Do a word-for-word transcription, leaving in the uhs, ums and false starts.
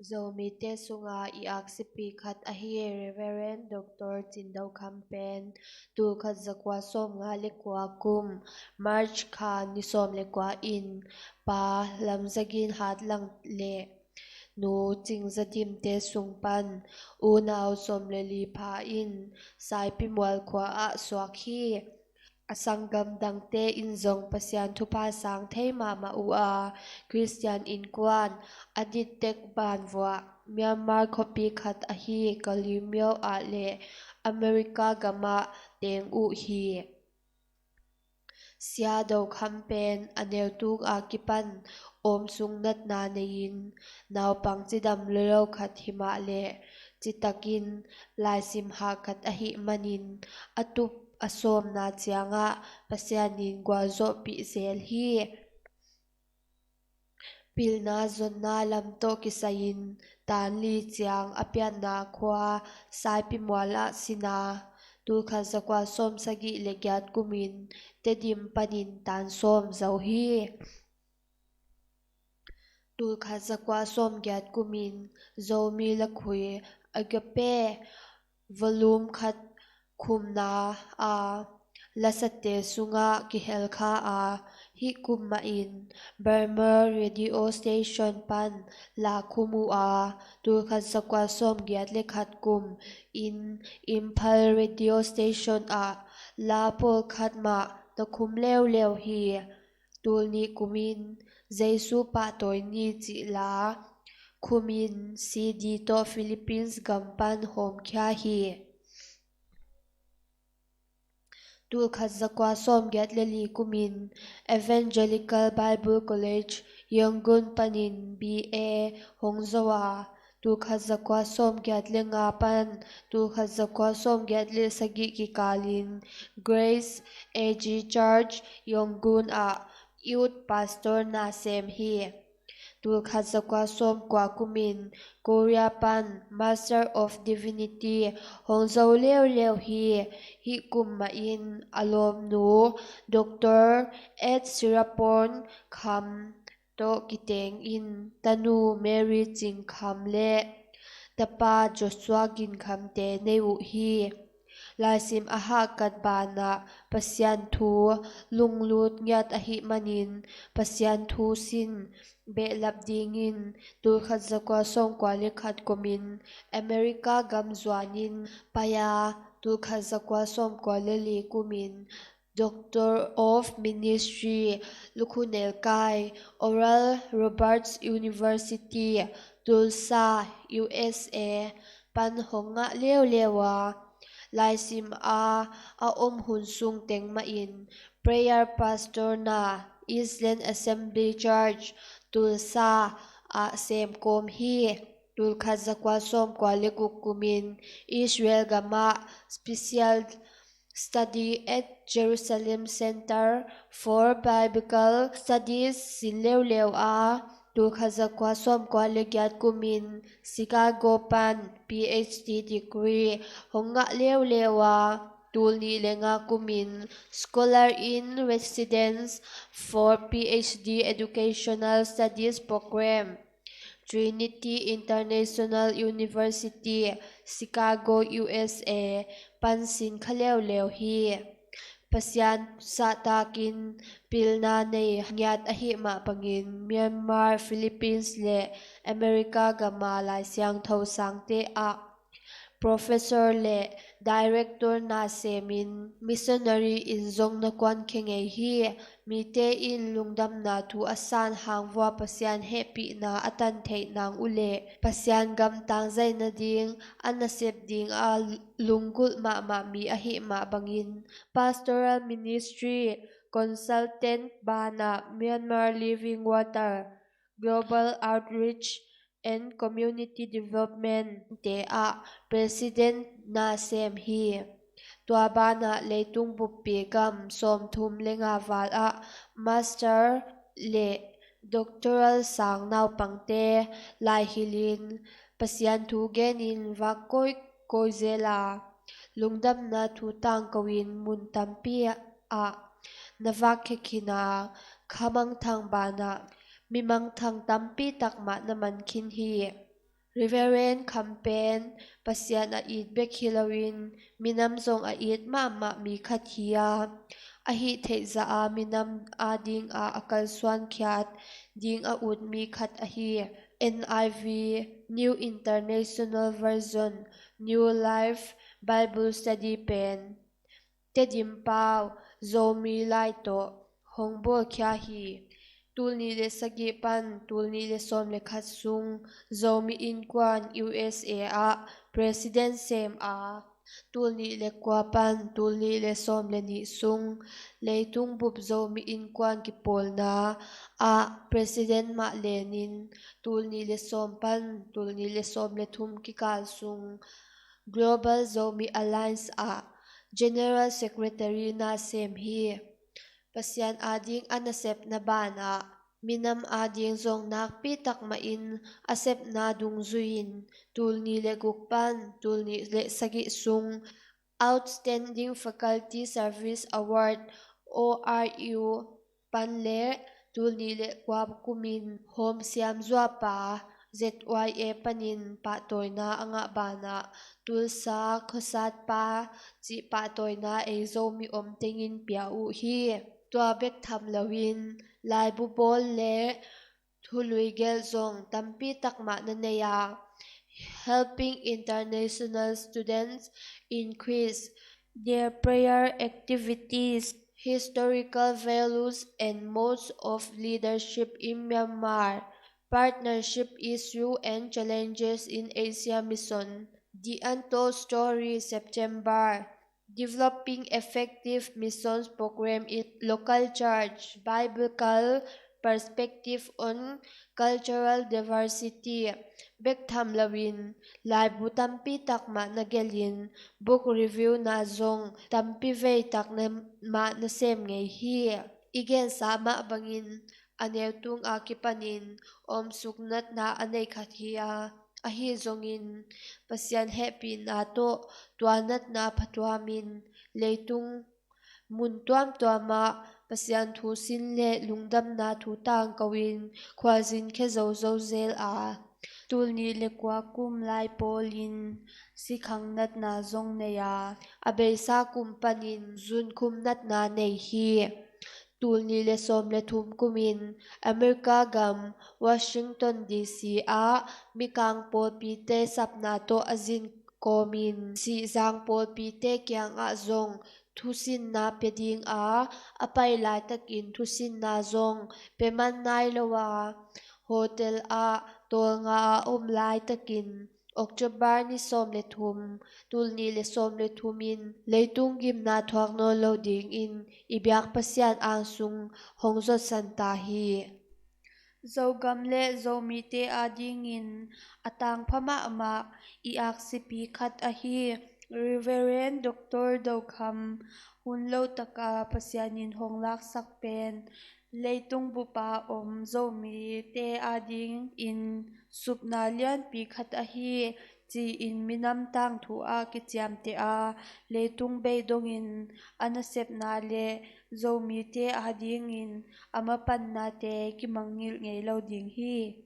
Zomite sunga i aksipi khat ahi Reverend Doctor Cin Do Kham pen tulkhat zakua sawmnga le kua kum March kha ni sawm le kua in Pa Lam Za Gin Hat Lang le Nu Cing Za Dimte sung pan unau sawm le li pha in Saipimual khua ah suak hi. A sanggam dangte in zong Pasian thupha sang thei mahmah uh a, Khristian innkuan a dittek banvuah Myanmar khuapi khat ahi Kalaymyo ah le America gamah teng uh hi. Sia Do Kham pen a neutuk a kipan awmsung natna nei-in naupang cidam lolo khat himah le citakin laisim hah khat ahih manin a tup a sawmna ciangah Pasian in gualzawhpih zel hi. Pilna zonna lam tawh kisai-in tan li ciang a pianna khua Saipimual ah sina tulkhat zakua sawmsagih le giat kumin Tedim panin tan sawm zo hi. Tulkhat zakua sawmgiat kumin Zomi lakhui Agape volume khat khumna a lasate sungah kihel kha a, hih kum mahin Burma radio station pan la khum uh a, tulkhat zakua sawmgiat le khat kum in Imphal radio station ah la pawlkhat mah na khum leuleu hi. Tulnih kumin Jesu pahtawi ni cih la khumin C D tawh Philippines gam pan hawmkhia hi. Tulkhat zakua sawmgiat le li kumin Evangelical Bible College Yangon panin B A hong zo a, tulkhat zakua sawmgiat le nga pan tulkhat zakua sawmgiat le sagih kikalin Grace A G Church Yangon ah youth pastor na sem hi. Tulkhat zakua sawmkua kumin Korea pan Master of Divinity hong zo leuleu hi. Hih kum mahin a lawmnu Doctor Ed Siraporn Kham tawh kiteng in tanu Mary Cing Kham le tapa Joshua Gin Khamte nei uh hi. Laisim a hahkat banah Pasian thu lunglut ngiat ahih manin Pasian thu sin behlap dingin tulkhat zakua sawmkua le khat kumin America gam zuanin pai a, tulkhat zakua sawmkua le li kumin Doctor of Ministry lukhunelkai Oral Roberts University Tulsa U S A pan hong ngah leuleu a, laisim a a om hun sung teng mahin prayer pastor na Eastland Assembly Church Tulsa ah semkawm hi. Tulkhat zakua sawmkua le guk kumin Israel gamah special study at Jerusalem Center for Biblical Studies sin leuleu a, tulkhat zakua sawmkua le giat kumin Chicago pan P H D degree hong ngah leuleu a, tulnih le nga kumin Scholar in Residence for P H D Educational Studies Program Trinity International University, Chicago, U S A pan sin kha leuleu hi. Pasian sahtakin pilna nei ngiat ahih mah bangin Myanmar, Philippines le America gama Lai Siangtho sangte ah Professor le Director na semin missionary in zong na kuankhia ngei hi. Mite in lungdamna thu a san hang vua Pasian hehpihna a tan theih nang uh leh Pasian gam tangzai nading a nasep ding a lunggulh mahmah mi ahih mah bangin Pastoral Ministry Consultant banah Myanmar Living Water Global Outreach and Community Development te ah President na sem hi. Tua banah leitung buppi gam sawmthum le nga val ah Master le Doctoral sang naupangte laihilin Pasian thu genin vak kawikawi zel a, lungdamna thu tangko in mun tampi ah na vakkhia khin a, kha mangthang banah mi mangthang tampi tak mah na man khin hi. Reverend Kham pen Pasian a it bek hi loin minam zong a it mahmah mi khat hi a, a hih theih zah a minam ading a a kalsuan khiat ding a ut mi khat ahi. N I V, New International Version, New Life Bible Study pen Tedim pau, Zomi lai tawh hong bawlkhia hi. Tul nih le sagih pan tul nih le sawm le khat sung Zomi Innkuan U S A ah President sem a, tul nih le kua pan tul nih le sawm le nih sung leitung bup Zomi Innkuan kipawlna ah President mah lenin tul nih le sawm pan tul nih le sawm le thum kikal sung Global Zomi Alliance ah General Secretary na sem hi. Pasian ading a nasepna banah minam ading zong nakpi takmahin a sepna dungzui-in tul nih le guk pan tul nih le sagih sung Outstanding Faculty Service Award, O R U, pan le tul nih le kua kumin Home Siam Zuapa Z Y A panin pahtawina a ngah banah Tulsa Khuasatpa cih pahtawina ei Zomi om tengin pia uh hi. Tua bek tham loin laibu bawl le thului gelh zong tampi takmah na nei a, helping international students increase their prayer activities, historical values and modes of leadership in Myanmar, partnership issue and challenges in Asia Mission, The Untold Story, September, Developing Effective Missions Program in Local Church, Biblical Perspective on Cultural Diversity, bek tham loin laibu tampi takmah na gelhin book review na zong tampi vei tak na mah na sem ngei hi. I gensa mah bangin a neu tung a kipanin omsuk natna a nei khat hi a, ahi zongin Pasian hehpihna tawh tua natna phatuamin leitung mun tuamtuamah Pasian thu sin le lungdamna thu tangko in khualzin khia zozo zel a, tul nih le kua kum lai pawlin sikhang natna zong nei a, a beisa kum panin zunkhum natna nei hi. Tul nih le sawm le thum kumin America gam Washington D C ah Mikang pawlpite sapna tawh a zin kawmin Sihzang pawlpite kiangah zong thusinna pia ding a, a pai laitakin thusinna zong pia man nai lo a, hotel ah tawlnga a om laitakin October ni sawm le thum, tul nih le sawm le thum in leitung gimna thuak nawn lo dingin i biak Pasian angsung hong zotsan ta hi. Zogam le Zomite adingin a tangpha mahmah i aksipi khat ahi Reverend Doctor Do Kham hun lo taka Pasian in hong laksak pen leitung bupa om Zomite adingin supna lianpi khat ahi ci-in minam tangthu ah kiciamteh a, leitung bei dongin a nasepna le Zomite adingin a mapannate kimangngilh ngei lo ding hi.